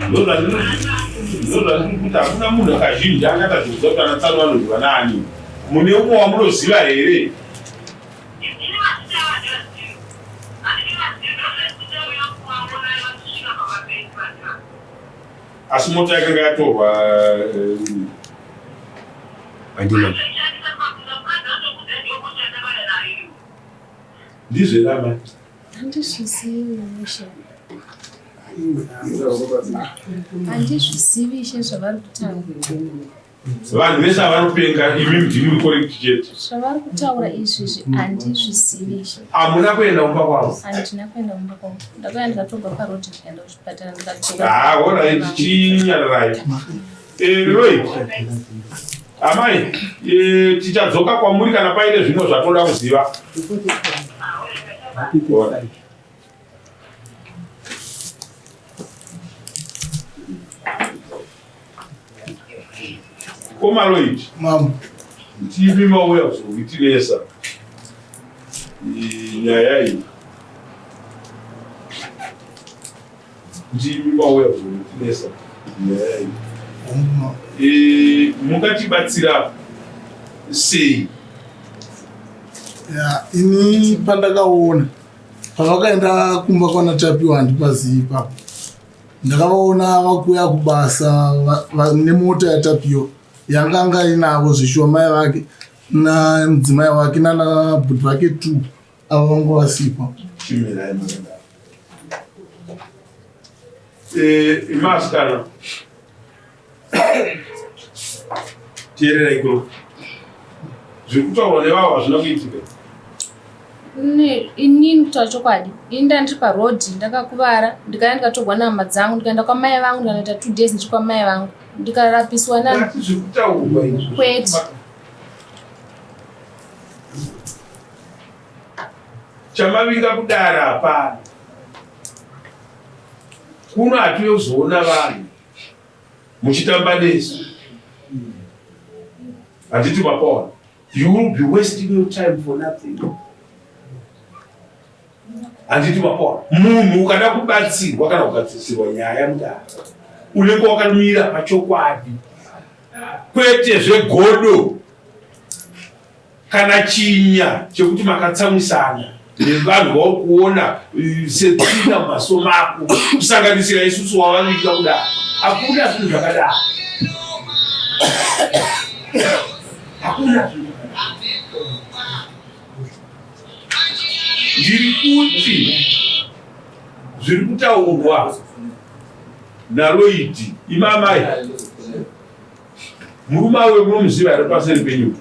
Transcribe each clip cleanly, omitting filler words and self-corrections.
Ndozvandiri kuti hakuna munhu kazhinji angatazviudza kuti ana tsano vanodyiwa naani. Mune umwe wamunoziva here? Asi mota yakanga yatorwa eh, Handina. Ndizvo here amai? Handizvizivi ishe. Handizvizivi ishe zvavari kutaura. Vanhu vese avanopenga imi ndimi muri correct chete. Zvavari kutaura izvizvi handizvizivi ishe. Hamuna kuenda kumba kwavo? Handina kuenda kumba kwavo. Ndakauya ndikatobva paroad ndikaenda kuchipatara ndikadzoka. Ah, alright, chinyararai. Eh, Roy. Amai, eh, tichadzoka kwamuri kana paine zvimwe zvatoda kuziva. Alright. Koma Lloyd. Mam. Ndimi mauya kuzoitinesa. Nyaya iyi. Ndimi mauya kuzoitinesa nyaya iyi. Mungatibatsira sei? Ya, ini pandakaona pavakaenda kumba kwana Tapiwa handipazivi ipapo. Ndakavaona vakuya kubasa nemota yaTapiwa yanga anga inavo zvishuwa mai vake namudzimai wake nana bhuti vake two ava vanga vasipo. Chimirai makadaro. Eh, imasikana. Teererai kuno. Zviri kutaurwa nevavo hazvina kuitika. Inini kutaura chokwadi, ini ndandiri paroad ndakakuvara ndikaya ndikatorwa nehama dzangu ndikaenda kwamai vangu ndikanoita 2 days ndiri kwamai vangu ndikarapiswa na Zviri kutaurwa izvo. Kwete. Chamavinga kudara hapana. Kuno hatiuye kuzoona vanhu muchitamba nesu. Handiti mapaona. You will be wasting your time for nothing. Handiti mapaona. Munhu ukada kubatsirwa kana kugadzirisirwa nyaya mudare unenge wakamira pachokwadi kwete zvegodo kana chinya chekuti makatsamwisana nevanhu vauri kuona eh, setsvina mumaso mako kusanganisira isusu wavaviga kudaro hakuna zvinhu zvakadaro hakuna zvinhu ndiri kuti zviri kutaurwa naloidi imamai Murume awe munomuziva here paseri penyu?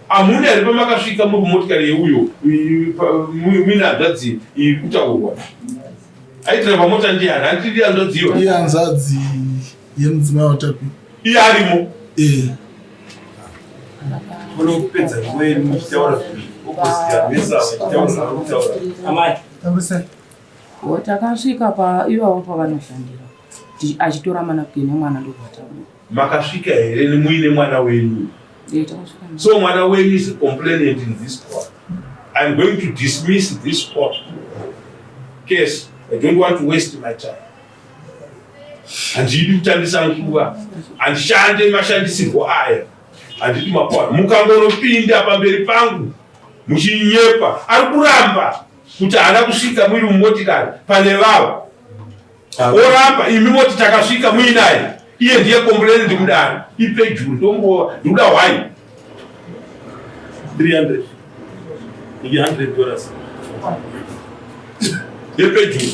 Hamuna here pamakasvika muri kumotikari yeuyo muine hanzvadzi iri kutaurwa? Aidhiraivha mota ndiyani? Handiti ndiye hanzvadzi iyo? Iye hanzvadzi yemudzimai waTapi. Iye arimo? Eh. Munopedza nguva yenyu muchitaura opposite vanhu vese ava vachitaura zvavari kutaura. Amai. Takasvika pa ivavo pavanoshandira. Achitora manapukeni emwana ndobva tabuda. Makasvika here muine mwana wenyu? Eh, takasvika. So mwana wenyu is a complainant in this court. I'm going to dismiss this court case. I don't want to waste my time. Handidi kutambisa nguva. Handishande mashandisirwo aya. Handidi mapoa. Mukangonopinda pamberi pangu muchinyepa, ari kuramba kuti haana kusvika muri mumotikari pane vavo. Oramba imi moti takasvika muinaye iye ndiye complainant mudare ipejuru ndombowa ndikuda hwai 300 100 dollars yepejuru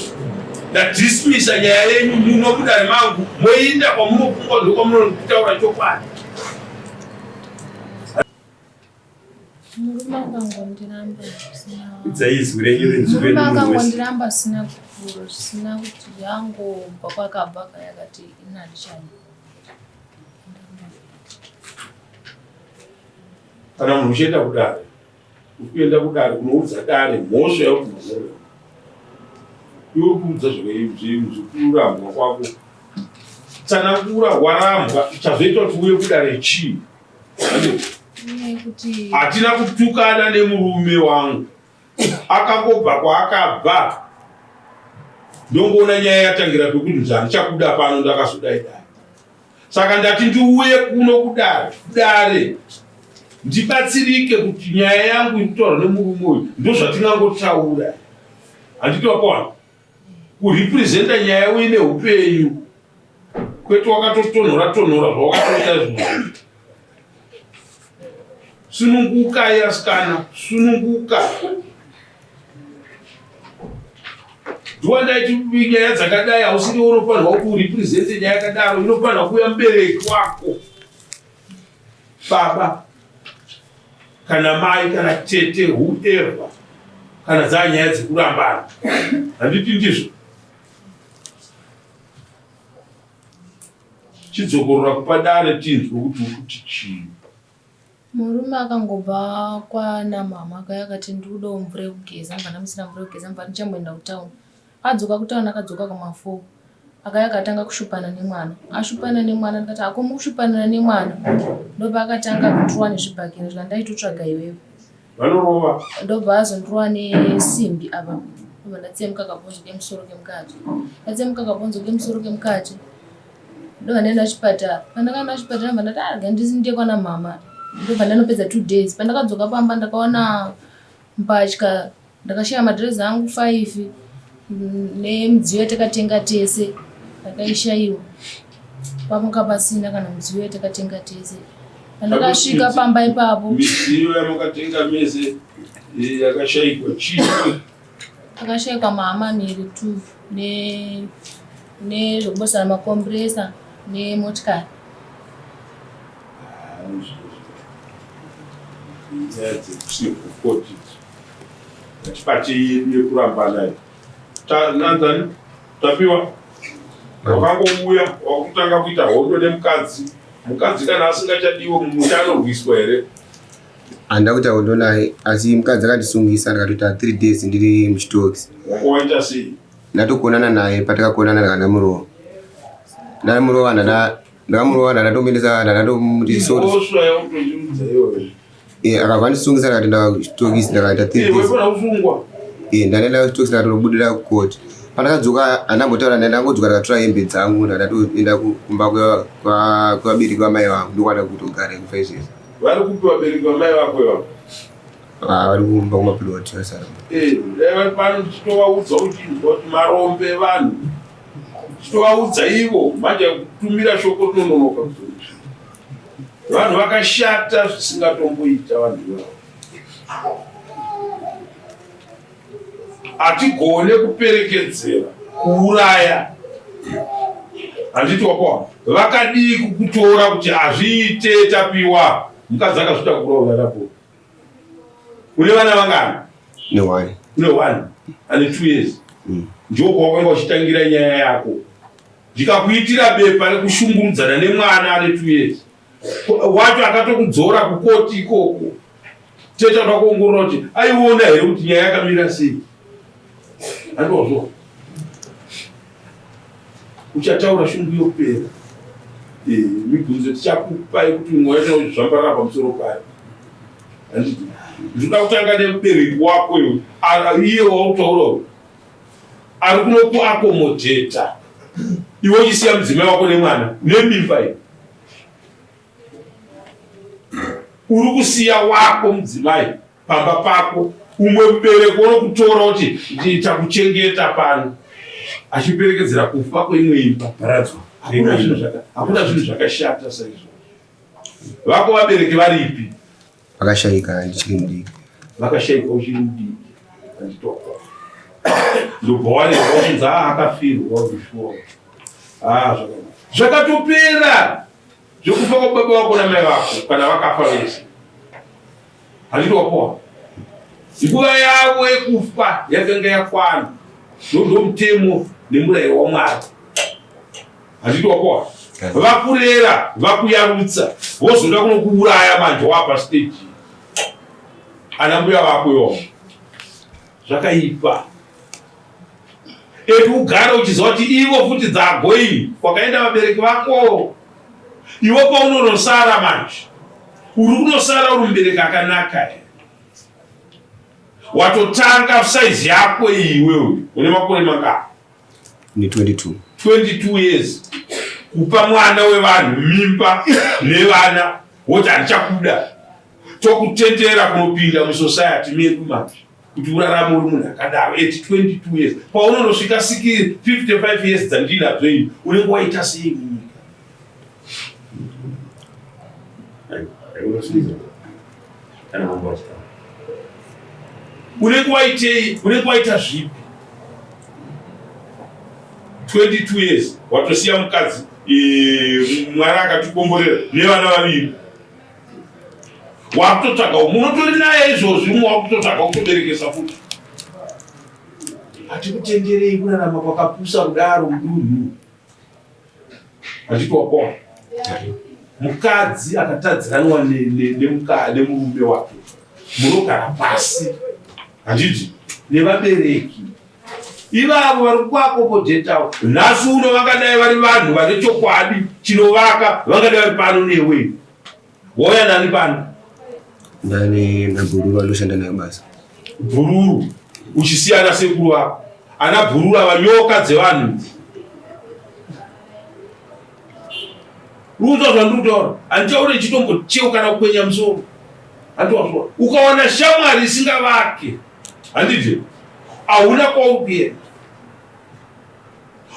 ndadismisa nyaya yenyu muno mudare mangu moinda kwamunofungwa ndokwamunotaura chokwadi. Murume akangondiramba zvisina Udzai izwi renyu rinzwiwe Murume nemunhu wese. akangondiramba zvisina kukura zvisina kuti yangobva kwakabva kaya akati ini handichadi. Kana munhu uchienda kudare, uri kuenda kudare kunoudza dare mhosva yauri kumhosva. Iwe uri kuudza zvekurambwa kwako. Tsanangura warambwa chazoita kuti uuye kudare chii? Hatina kutukana nemurume wangu, akangobva kwaakabva. Ndongoona nyaya yatangira pekuti nzi handichakuda pano ndakazodai dai. Saka ndati ndiuye kuno kudare dare ndibatsirike kuti nyaya yangu iri kutaurwa nemurume uyu ndozvatingangotaura. Handiti wapawana kurepresenta nyaya uine upenyu kwete wakatotonhora tonhora zvawakatoita izvozvo. Sunungukai asikana, sununguka. Ndiwandaiti nyaya dzakadai hausiri unofanirwa kurepresente nyaya yakadaro, inofanirwa kuuya mubereki wako, baba kana mai kana tete whoever, kana dzaa nyaya dzekurambana. Handiti ndizvo? Chidzokorora kupa dare tinzwe kuti uri kuti chii. Murume akangobva kwana mama akauya akati ndikudawo mvura yekugeza ndobva ndamusira mvura yekugeza ndobva ndichamboenda kutown. Adzoka kutown akadzoka kuma4 akauya akatanga kushupana nemwana. Ashupana nemwana ndikati hako mukushupanana nemwana ndopaakatanga kundirova nezvibhakera zvikati ndaitotsvaga iwewe. Vanorova. Ndobva azondirova nesimbi apa ndobva ndatsemuka kabhonzo kemusoro kemukati. Ndatsemuka kabhonzo kemusoro kemukati ndobva ndaenda kuchipatara. Pandakaenda kuchipatara ndobva ndati ah rega ndiende kwana mama. Ndobva ndanopedza 2 days. Pandakadzoka pamba ndakaona mbatya Ndakashaya madhirezi angu 5 nemidziyo yatakatenga tese ndakaishaiwa. Panga pasina kana midziyo yatakatenga tese. Pandakasvika pamba ipapo. Midziyo yamakatenga mese eh, yakashaikwa chii? Akashaikwa mahamamiri 2 ne nezvekubosana makompresa nemotikari. Nyaya dzekusikukoti Ngatibate yedu yekurambana iyi. Nanzani Tapiwa wakangouya wakutanga kuita hondo nemukadzi. Mukadzi kana asingachadiwe mumusha anorwiswa here? Handina kuita hondo naye asi mukadzi akandisungisa ndikatoita 3 days ndiri muchitokisi. Wanga waita sei? Ndatokonana naye patakakonana ndakanamurova. Ndamurova ndana ndakamurova ndakatomuendesa ndakatomuti sorry. Mhosva yakutochiudza iyoyo. Eh, akabva andisungisa ndakati ndakutokisi ndakaita three days. Usungwa. Eh, ndakaenda kutokisi ndakatobudira kukoti. Pandakadzoka handambotaura naye ndangodzoka ndakatora hembe dzangu ndakatoenda kumba kwevabereki vamai vangu ndokwada kutogara kufa izvezvi. Vari kupi vabereki vamai vako ivavo? Ah, vari kumba kumaplot vasara. Eh, dai vari pano ndichitovaudza uchinzwa kuti marombe evanhu. Ndichitovaudza ivo manje kutumira shoko rinononoka kuzosvika. Vanhu vakashata zvisingatomboita vanhu ivavo. Hatigone kuperekedzera kuuraya. Handiti wapaona vakadii kukutora kuti hazviite tapiwa mukadzi akazvita kuroora tapiwa. Une vana vangani? Ne one. Une one ane 2 years. Ndiko kwawakanga uchitangira nyaya yako. Ndikakuitira bepa rekushungurudzana nemwana ane 2 years. Wacho akatokudzora kukoti ikoko. Tete anoda kuongorora kuti aiona here kuti nyaya yakamira sei. Handozvo. Uchataura shungu yopera. Eh, mibvunzo tichakupa yekuti mwoyo yacho zvambarara pamusoro payo. Handiti. Ndinoda kutanga nemubereki wako iwe. Iye wautaura uyu. Ari kunokuakomodheta. Iwe uchisiya mudzimai wako nemwana nemimba iyi. Uri kusiya wako mudzimai pamba pako umwe mubereki wonokutora kuti ndichakuchengeta pano achiperekedzera kufa kweimwe imba paradzwa. Hakuna zvinhu zvakashata saizvozvo. Vako vabereki varipi? Vakashaika ndichiri mudiki. Vakashaika uchiri mudiki. Anditoko. Ndobva wareva uchinzi ah akafirwa before. Ah zvakanaka. Zvakatopera zvekufa kwababa vako namai vako kana vakafa vese. Handiti wapoa. Nguva yavo yekufa yakanga yakwana. Ndomutemo nemurayiro waMwari. Handiti wapoa. Vakurera, vakuyarutsa, vozoda kunokuuraya manje wapa stage. Ana mbuya vako iwawo. Zvakaipa. Eti ugare uchiziva kuti ivo futi dzagoing kwakaenda vabereki vako. Iwe paunonosara manje uri kunosara uri mubereki akanaka here? Watotanga saizi yako iyi iwewe une makore mangani? Ne 22. 22 years kupa mwana wevanhu mimba nevana woti handichakuda tokutendera kunopinda musociety medu manje kuti urarame uri munhu akadaro at 22 years paunonosvika 55 years dzandinadzo ini unenge waita sei munyika Unenge waitei? Unenge waita zvipi? 22 years watosiya mukadzi eh, Mwari akatikomborera nevana vaviri wakutotsvaga munotori naye izvozvi umwe wakutotsvaga kutoberekesa futi hatikutenderei kurarama kwakapusa kudaro mudunhu Handiti wapoa mukadzi akatadziranwa nemurume wake munogara pasi handiti nevabereki ivavo vari kuakomodhetawo nhasi uno vangadai vari vanhu vane chokwadi chinovaka vangadai vari pano newe wauya nani pano ndane nabhururu andoshanda nayo basa bhururu uchisiyana sekuru vako ana bhururu ava nyoka dzevanhu ruunzwa zvandiri kutaura handichaure chitombocheu kana kukwenya musoro handiwazwa ukawana shamwari isingavake handiti hauna kwauri kuenda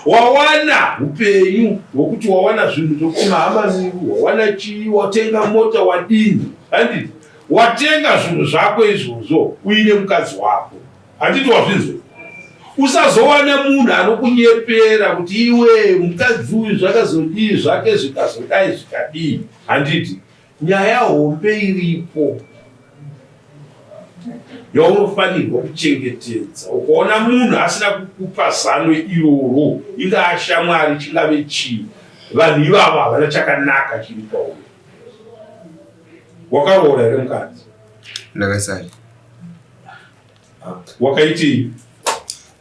Wawana upenyu hwekuti wawana zvinhu zvokuti mahama miru, wawana chii, watenga mota, wadini, handiti? Watenga zvinhu zvako izvozvo uine mukadzi wako, handiti? Wazvinzwa? Usazowana munhu anokunyepera kuti iwe mukadzi uyu zvakazodii zvake zvikazodai zvikadii, handiti? Nyaya hombe iripo yaunofanirwa kuchengetedza. Ukaona munhu asina kukupa zano iroro, ingaa shamwari, chingave chii, vanhu ivavo havana chakanaka chiri pauri. Wakaroora here mukadzi? Ndakasara. Wakaitei?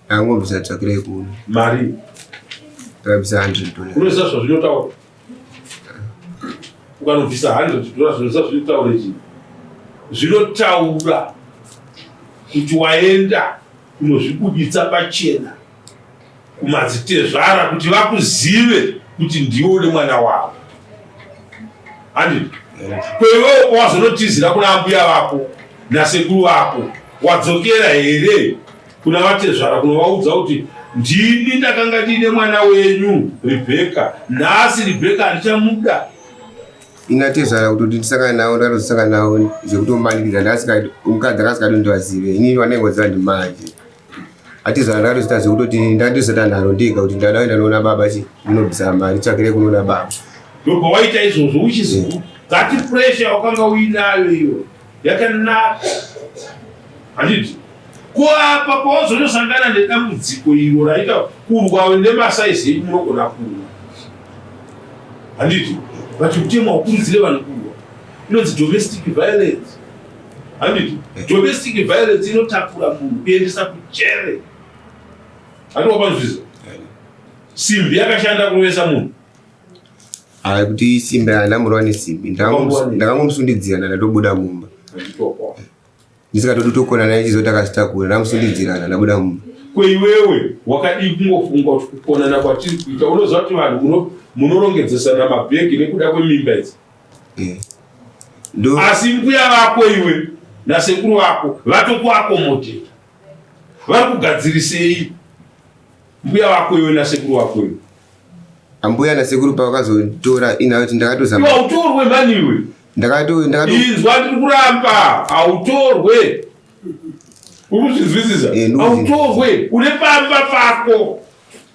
Ndakangobvisa tsvakirai kuno. Mari? Ndakabvisa 100 dollars. Unoziva zvazvinotaura? Ukanobvisa 100 dollars unoziva zvinotaura chii? Zvinotaura kuti waenda kunozvibuditsa pachena kumadzitezvara kuti vakuzive kuti ndiwe une mwana wavo. Handiti? Kwewewo wazonotizira kuna ambuya vako nasekuru vako wadzokera here kuna vatezvara kunovaudza kuti ndini ndakanga ndiine mwana wenyu Rebheka, nhasi Rebheka handichamuda. Ina tezvara kutoti ndisangane navo ndakatozosangana navo zvekutomanikidza ndasika mukadzi akasikadi ndivazive inini wandaingoziva ndimanje atezvara ndakatozoita zvekutoti ndakatozoita nharo ndega kuti ndada kuenda noona baba chi ndinobvisa mari tsvakire kunoona baba ndobva waita izvozvo which is good that pressure wakanga uinayo iyo yakanaka handiti ko apa pawazonosangana nedambudziko iro raita kurwa nemasaizi enyu munogona kurwa handiti but kutema ukurudzire vanhu kurwa inonzi domestic violence handiti domestic violence inotakura munhu kuendesa kujere handiti wapanzwisa simbi yakashanda kurovesa munhu Hayi kuti simbi handamurova nesimbi ndakangomusundidzira ndatobuda mumba ndisingatodi tokonana ichizo takazvitakura ndamusundidzirana ndabuda mumba Ko iwewe wakadii kungofunga kuti kukonana kwatiri kuita unoziva kuti vanhu munorongedzesana mabhegi nekuda kwemimba idzi eh. Asi mbuya vako iwe nasekuru vako vatokuakomodheta vari kugadzirisei mbuya vako iwe nasekuru vako iwe Ambuya nasekuru pavakazotora ina kuti ndakatozama. Iwe hautorwe mhani iwe. Ndakato ndakato Inzwa ndiri kuramba hautorwe. Uri kuzvinzwisisa? Eh, ndikuzvinzwisisa. Hautorwe une pamba pako.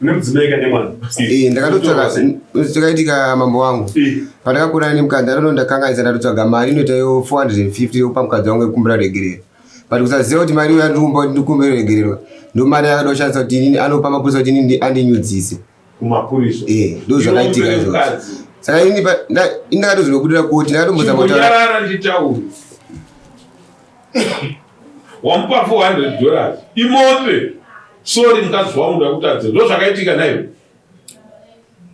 Une mudzimai kane mwana. Eh, ndakatotsvaka zvakaitika mambo wangu. Eh. Pandakakura nemukadzi ndatono ndakanganisa ndatotsvaga mari inoita yo 450 yokupa mukadzi wangu yekukumbira regerero. But kusaziva kuti mari iyo yandiri kumba kuti ndikumbire regerero ndo mari yakada kushandisa kuti inini anopa mapurisa kuti inini andinyudzise. Kumapurisa. Eh, ndo zvakaitika izvozvo. Saka ini ini ndakatozonobudira koti ndakatombozama kutaura. Chimbonyarara nditaure. Wamupa 400 dollars. Imombe. Sorry mukadzi wangu ndakutadza. Ndo zvakaitika naiwe.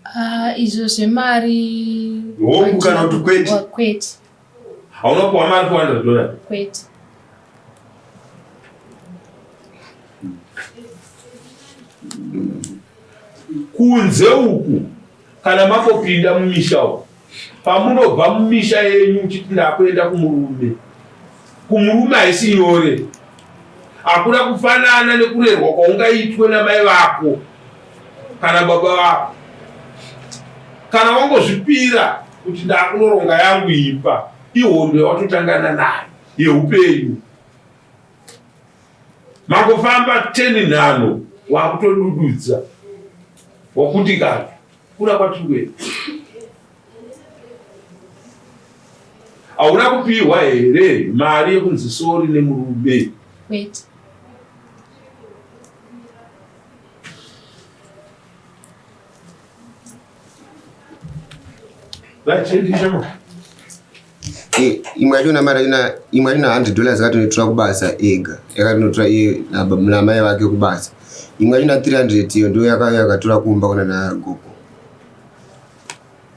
Ah, izvo zvemari Hongu kana kuti kwete? Kwete. Hauna kuwa mari 400 dollars. Kwete. Kunze uku kana mambopinda mumisha uku, pamunobva mumisha yenyu uchiti ndakuenda kumurume, kumurume haisi nyore. Hakuna kufanana nekurerwa kwaungaitwe namai vako kana baba vako. Kana wangozvipira kuti ndakunoronga yangu imba, ihondo yawatotangana nayo yeupenyu. Mangofamba 10 nhanho wakutodududza wakundikana kuna kwatiri kuenda. Hauna kupihwa here mari yekunzi sori nemurume? Wait. Imwe yachona mari yachona imwe yachona 100 dollars akatonotora kubasa ega yakatonotora iye namai vake kubasa imwe yachona 300 iyo ndo yakatora kumba kuna nagogo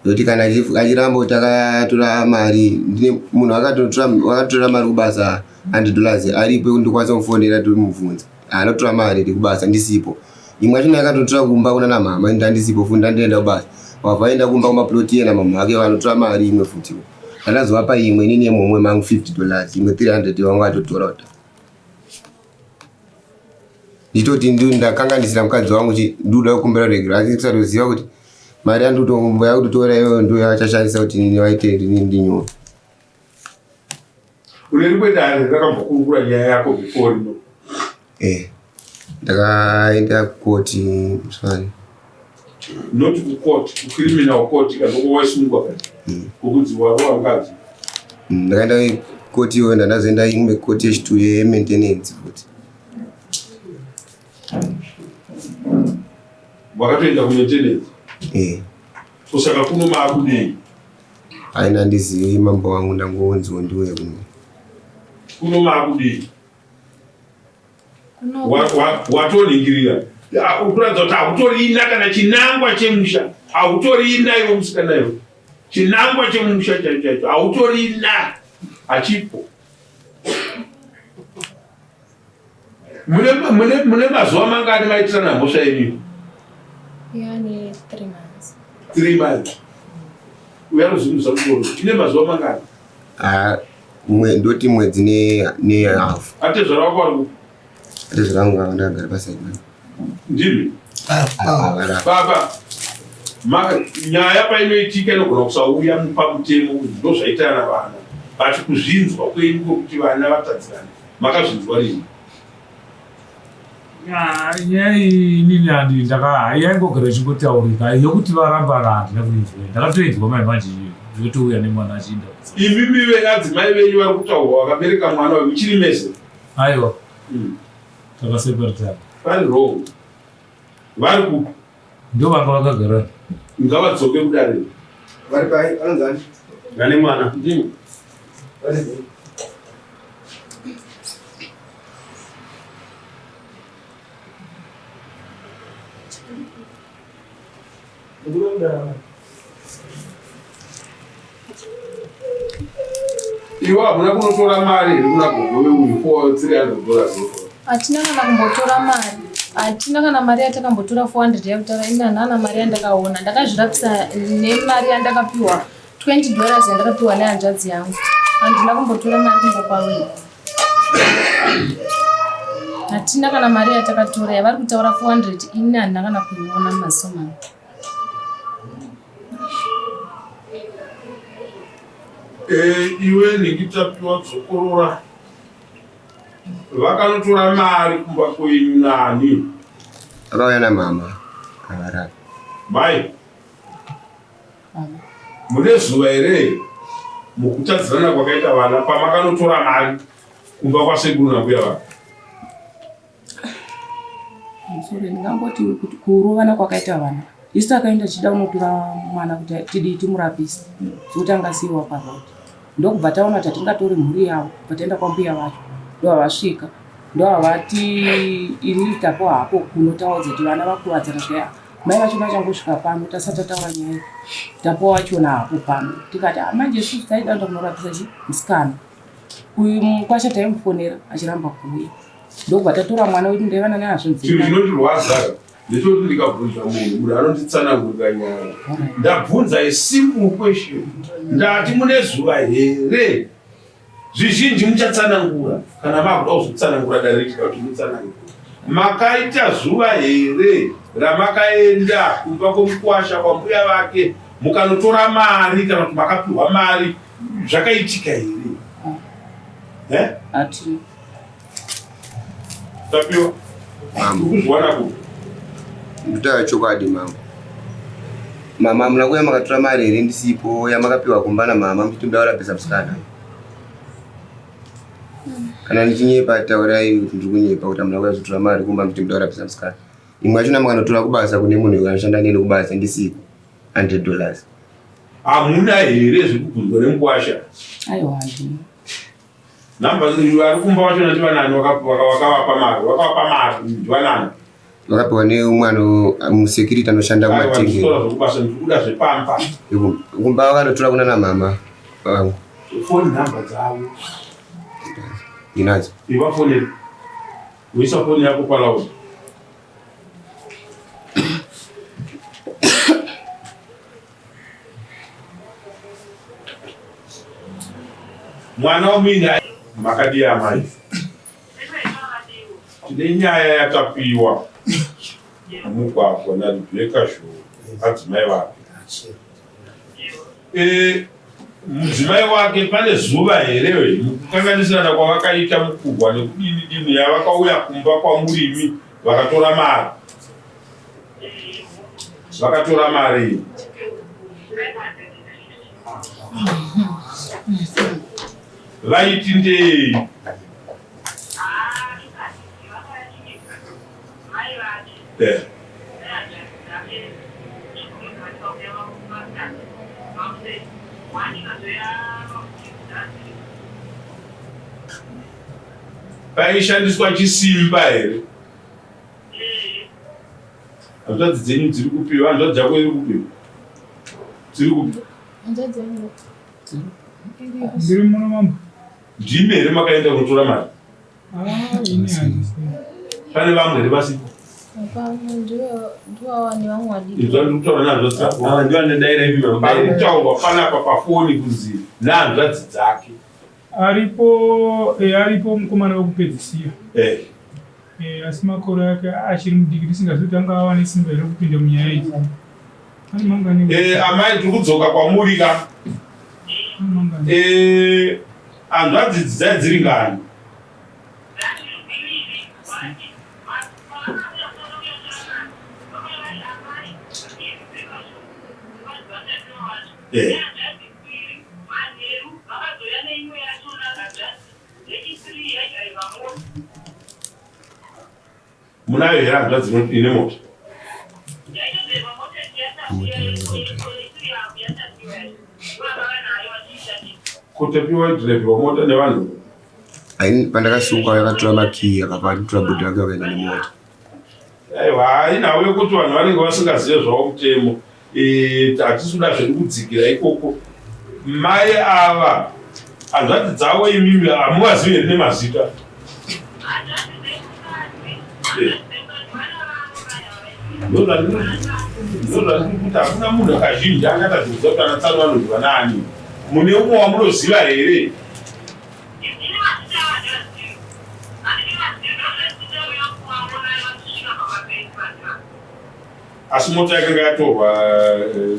Nekuti kana achiramba kuti akatora mari ndine munhu akatotora mari kubasa 100 dollars aripo ndokwanisa kufonera tomubvunza anotora mari iri kubasa ndisipo imwe yachona yakatotora kumba kuna namama ndandisipo futi ndandienda kubasa wabva aenda kumba kumaplot iye namama vake vanotora mari imwe futiwo ndakazovapa imwe inini yemumwe mangu 50 dollars imwe 300 vangu atotora kuta nditoti ndakanganisira mukadzi wangu chi ndikuda kukumbira ruregero asi kusatoziva kuti mari yandikutombo yakutotora iyoyo ndo yavachashandisa kuti nini vaite rini ndinyore. Une rimwe dare rakambokurukura nyaya yako before rino? Eh, ndakaenda kukoti sorry. Not kukoti, kucriminal court kana waisungwa kana kokunzi warova mukadzi. Ndakaenda koti iyoyo ndandazoenda imwe koti yechitwo yemaintenance futi. Wakatoenda kumaintenance? Eh. So saka kuno maakudei? Aina handizivi mambo wangu ndangonziwo ndiuye kuno. Kuno maakudei? Watoningirira kuratidza kuti hautorina kana chinangwa chemusha, hautorina iwe musikana iwe, chinangwa chemusha chaicho chaicho hautorina, hachipo. Mune mazuva mangani maitirana mhosva yenyu? Yani 3 months. 3 months. Uya anozunguzwa musoro. Ine mazuva mangani? Ah, ndoti mwedzi ne half. Atezvara wako ari kupi? Atezvara wangu ava ndakagara paside. Ndimi? Baba, nyaya painoitika inogona kusauya pamutemo kuti ndozvaitana vana. But kuzvinzwa kwenyu kwekuti vana vatadzirana, makazvinzwa rini? Nyaya iyi inini handi ndaka yaingogara ichingotaurika yokuti varambana handina kuinzwa ndakatoinzwa mai manje yotouya nemwana achiinda. Imimi veadzimai venyu vari kutaurwa vakabereka mwana uyu muchiri mese? Aiwa, takaseparatana. Vari wrong. Vari kupi? Ndo vanga vakagara. Ngavadzoke kudare. Vari pai? Vanonzani? Vane mwana. Ndimi. Iwe hamuna kunotora mari here kuna gogo veuyu 300 dollars? Hatina kana kumbotora mari, hatina kana mari yatakambotora 400 yakutaura ini hanana mari yandakaona. Ndakazvirapisa nemari yandakapiwa 20 dollars yandakapiwa nehanzvadzi yangu. Handina kumbotora mari kumba kwavo. Hatina kana mari yatakatora yavari kutaura 400 ini handina kana kuiona mumaziso mangu. Iwe Nikitapiwa dzokorora vakanotora mari kumba kwenyu nani? Vakauya namama avarapa. Mai, mune zuva here mukutadzirana kwakaita vana pamakanotora mari kumba kwasekuru nambuya vako? Sorry, ndingangoti kuti kurovana kwakaita vana isu takaenda tichida kunotora mwana kuti tidii timurapise zvekuti angasiiwa paroad ndokubva taona kuti hatingatori mhuri yavo bva taenda kwambuya vacho ndovavasvika ndovavati ini tapo hapo kuno taudza kuti vana vakuvadzana zvaya mai vacho vachangosvika pano tasati tataura nyaya tapo wachona hapo pano tikati ah, manje isusu taida kuenda kunorapisa chi musikana uyu mukwasha taimufonera achiramba kuuya ndokubva tatora mwana wedu ndaivana neazvo chinhu chinotirwadza Ndechekuti ndikabvunza munhu, munhu anonditsanangurira nyaya. Ndabvunza a simple question. Ndati mune zuva here? Zvizhinji muchatsanangura kana makuda kuzotsanangura dare richida kuti mutsanangure. Makaita zuva here ramakaenda kumba kwomukwasha kwambuya vake mukanotora mari kana kuti makapiwa mari zvakaitika here? Eh? Hatina. Tapiwa. Mambo. Ukuzviwana kupi? Nditaura chokwadi mambo. Mama muna kuya makatora mari here ndisipo yamakapiwa kumba namama muchiti ndoda kurapisa musikana. Kana ndichinyepa taurai kuti ndiri kunyepa kuti hamuna kuya kuzotora mari kumba muchiti ndoda kurapisa musikana. Imwe yachona makanotora kubasa kune munhu anoshanda neni kubasa ndisipo 100 dollars. Hamuna here zvekubvunzwa nemukwasha? Aiwa handina. Number vari kumba vacho ndivanani wakavapa mari wakavapa mari ndivanani? Vakapiwa neumwe musecurity anoshanda kumatenge. Zvekubasa ndikuda zvepamba. Kumba vakanotora kuna namama vangu. Phone number dzavo. Ndinadzo. Iva phone. Uisa phone yako palaudi. Mwana wamuina makadii amai? Tine nyaya yatapiwa mugwagwa naRibheka Zhou adzimai vake. E, mudzimai wake pane zuva here mukukanganisirana kwavakaita mukurwa nekudini dini yavakauya kumba kwamurimi vakatora mari vakatora mari vaiti ndei eh. Paishandiswa chisimba here? Hanzvadzi dzenyu dziri kupi? Hanzvadzi yako iri kupi? Dziri kupi? Hanzvadzi yangu. Ndiri muno mambo. Ndimi here makaenda kunotora mari? Ah, ini handisi. Pane vamwe here vasipo? Hapana, ndiwo nevamwe vadiki. Inzwa ndiri kutaura nehanzvadzi dzako. Ava ndivo vanodaira imi mambo. Pari kutaurwa panapa pafoni kunzi nehanzvadzi dzake. Aripo, eh, aripo mukomana wekupedzisira. Eh. Eh, asi makore ake achiri mudiki tisingazivi kuti anga ava nesimba here kupinda munyaya idzi. Ane mangani? Eh, amai tiri kudzoka kwamuri ka. Mangani? Eh, hanzvadzi idzi dzai dziri ngani? Eh. Munayo here hanzvadzi ine mota? Kotapiwa idhiraivhiwa mota nevanhu. Aini pandakasungwa yakatora makiyi akabva atotora bhodhi rake vakaenda nemota. Aiwa, haina yekuti vanhu vanenge vasingazive zvavo mutemo. Eh, hatisi kuda zvedu kudzikira ikoko. Mai ava hanzvadzi dzavo imimi hamuvazivi here nemazita? Eh. Ndozvandiri kuti hakuna munhu kazhinji angatadzokuziva kuti anatsano vanonzi vanaani. Mune umwe wamunoziva here? Asi mota yakanga yatorwa eh,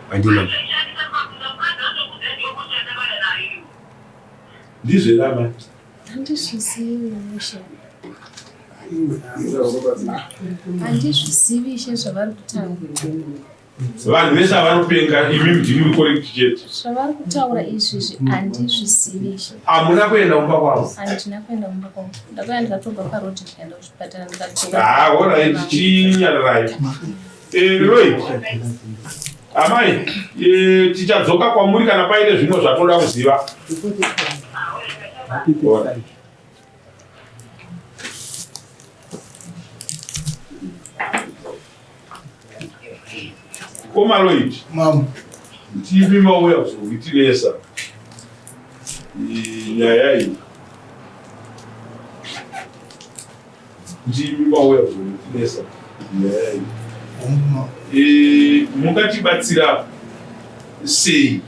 Handina. Ndizvo here amai? Handizvizivi mushe. Handizvizivi ishe zvavari kutaura. Vanhu vese avanopenga imi ndimi muri correct chete. Zvavari kutaura izvizvi handizvizivi ishe. Hamuna kuenda kumba kwavo? Handina kuenda kumba kwavo. Ndakauya ndikatobva paroad ndikaenda kuchipatara ndikadzoka. Ah, alright, chinyararai. Eh, Roy. Amai, eh, tichadzoka kwamuri kana paine zvimwe zvatoda kuziva. Alright. Komaloid. Mambo. Ndimi mauya kuzoitinesa nyaya iyi. Ndimi mauya kuzotinesa nyaya iyi. Mungatibatsira sei?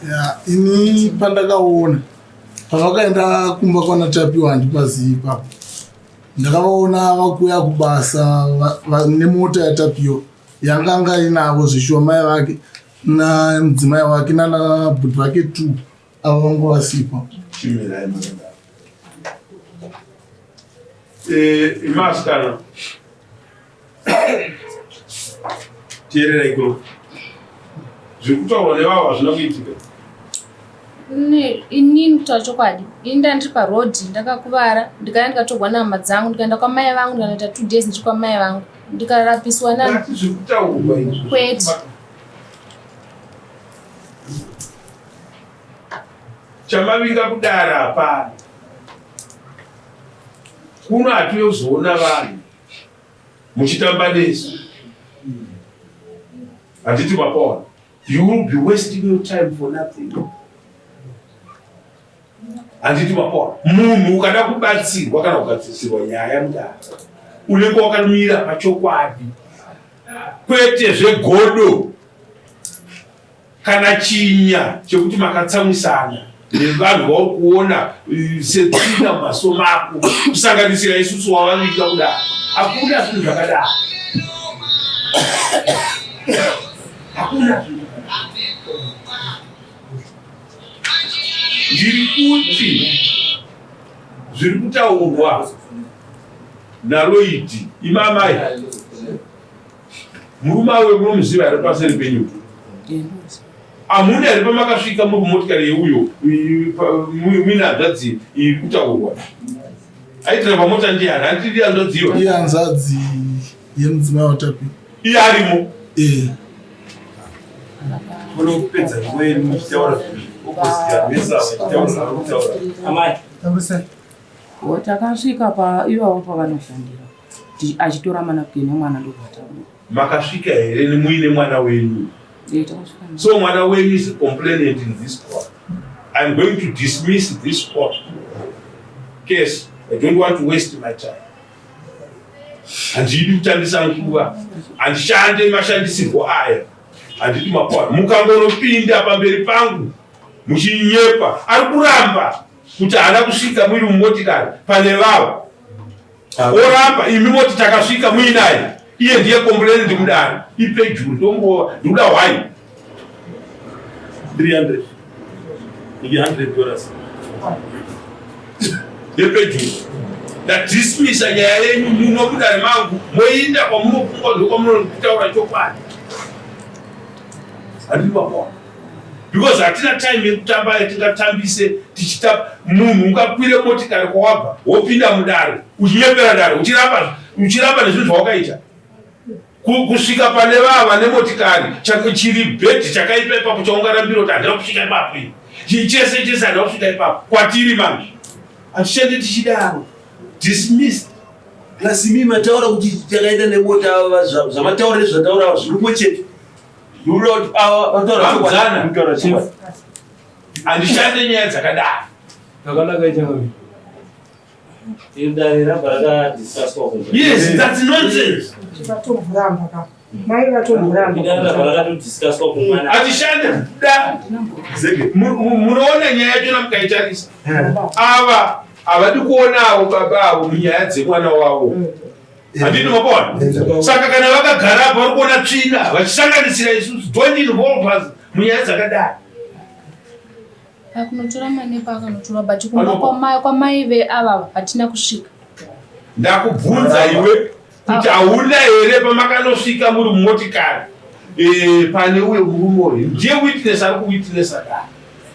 Ya, ini pandakaona pavakaenda kumba kwana Tapiwa handipazivi ipapo. Ndakavaona vakuya kubasa nemota yaTapiwa yanganga inavo zveshuwa mai vake namudzimai wake nana bhuti vake two ava vanga vasipo. Chimirai makadaro. Eh, imasikana teererai kuno zviri kutaurwa nevavo hazvina kuitika. Inini kutaura chokwadi, ini ndandiri paroad ndakakuvara, ndikaya ndikatorwa nehama dzangu ndikaenda kwamai vangu ndikanoita 2 days ndiri kwamai vangu ndikarapiswa na Zviri kutaurwa izvi. Kwete. Chamavinga kudara hapana. Kuno hatiuye kuzoona vanhu muchitamba nesu. Handiti mapaona. You will be wasting your time for nothing. Handiti mapaona. Munhu ukada kubatsirwa kana kugadzirisirwa nyaya mudare unenge wakamira pachokwadi kwete zvegodo kana chinya chekuti makatsamwisana nevanhu vauri kuona eh, setsvina mumaso mako kusanganisira isusu wavaviga kudaro hakuna zvinhu zvakadaro hakuna zvinhu ndiri kuti zviri kutaurwa naloidi imamai Murume awe munomuziva here paseri penyu? Hamuna here pamakasvika muri kumotikari yeuyo muine hanzvadzi iri kutaurwa? Aidhiraivha mota ndiyani? Handiti hanzvadzi iyo? Iye hanzvadzi yemudzimai waTapi. Iye arimo? Eh. Munopedza nguva yenyu muchitaura opposite vese ava vachitaura zvavari kutaura. Amai. Takasvika pa ivavo pavanoshandira. Achitora manapukeni emwana ndobva tabuda. Makasvika here muine mwana wenyu? Eh, takasvika. So mwana wenyu is a complainant in this court. I'm going to dismiss this court case. I don't want to waste my time. Handidi kutambisa nguva. Handishande mashandisirwo aya. Handidi mapoa. Mukangonopinda pamberi pangu muchinyepa. Ari kuramba kuti haana kusvika muri mumotikari pane vavo. Oramba imi moti takasvika muinaye. Iye ndiye complainant mudare. Ipejuru ndomurova. Ndikuda hwai. 300. Iki 100 dollars. Yepejuru. Ndadismisa nyaya yenyu muno mudare mangu moinda kwamunofunga ndokwamunotaura chokwadi. Handidi mapona. Because hatina time yekutamba yatingatambise tichita munhu ungakwire motikari kwawabva wopinda mudare uchinyepera dare uchiramba uchiramba nezvinhu zvawakaita kusvika pane vava nemotikari chiri bhedhi chakaipa ipapo chaungarambira kuti handina kusvika ipapo ini chese chese handina kusvika ipapo kwatiri manje hatishande tichidaro dismissed. Plus imi mataura kuti takaenda nemota zvamataura nezvataura zviripo chete. Handishande nyaya dzakadaro. Yes, that's nonsense. Hatishande da. Munoona nyaya yachona mukaitarisa. Ava havadi kuonawo baba avo munyaya dzemwana wavo. Handiti mapona? Saka kana vakagara apa vari kuona tsvina vachisanganisira isusu. Don't involve us munyaya dzakadai. Akunotora manepa akanotora but kumba kwamai kwamai ve ava hatina kusvika. Ndakubvunza iwe kuti hauna here pamakanosvika muri mumotikari eh, pane uyo murume uyu ndiye witness ari kuwitnessa dai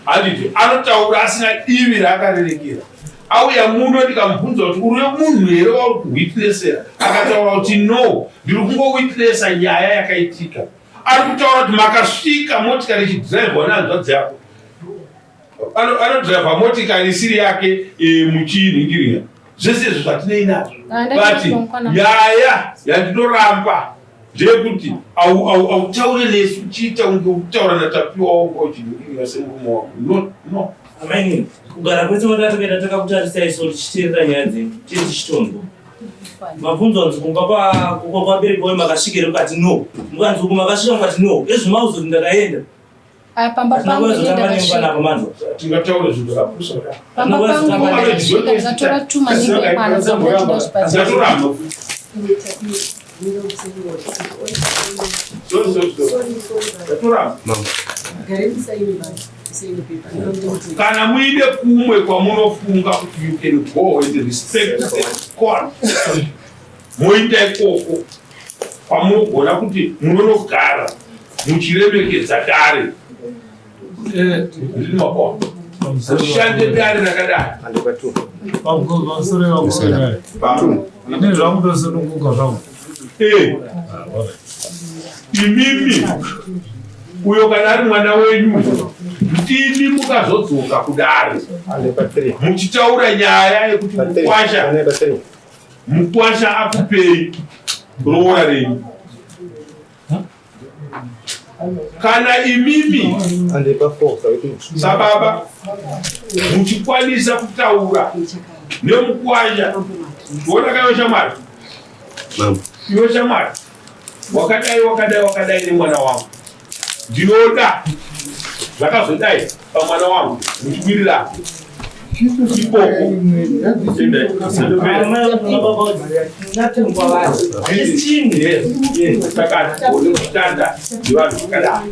handiti anotaura asina divi raakarerekera auya muno ndikamubvunza kuti uri munhu here wauri kuwitnessera akataura kuti no ndiri kungowitnessa nyaya yakaitika ari kutaura kuti makasvika motikari ichidhiraivhwa nehanzvadzi yako anodhiraivha motikari isiri yake e, muchinhingirira zvese izvo zvatinei nazvo but nyaya yandinoramba ndeyekuti autaure nesu uchiita kunge ukutaura natapiwa wako uchinhingirira semurume wako no no. Amainini, kugara kwese kwatakaita takakutarisai so tichiteerera nyaya dzenyu, tiri tichitonzwa. Mabvunzwa kunzi kumba kwabereki wayo makasvikira mukati no. Mukanzi uku makasvika mukati no. Ezvi mauzoti ndakaenda. Aya pamba pangu ini ndakasvika. Tingataura zvinhu zvakapusa. Pamba pangu ini ndakasvika ndikatora tuma nemwana ndikabuda chipatara. Ndatoramba. Kana muine kumwe kwamunofunga kuti you can go and respect the court, moita ikoko kwamunogona kuti munonogara muchiremekedza dare. Shande dare rakadai. Pamusoro ine zvangu tosununguka zvangu. Eh. Imimi uyo kana ari mwana wenyu ndimi mukazodzoka kudare muchitaura nyaya yekuti mukwasha mukwasha akupei roora renyu kana imimi sababa muchikwanisa kutaura nemukwasha kuona kaiwe shamwari iwe shamwari wakadai wakadai wakadai nemwana wangu ndinoda zvakazodai pamwana wangu muchiwirirana ikoko. Saka kushanda nevanhu vakadai.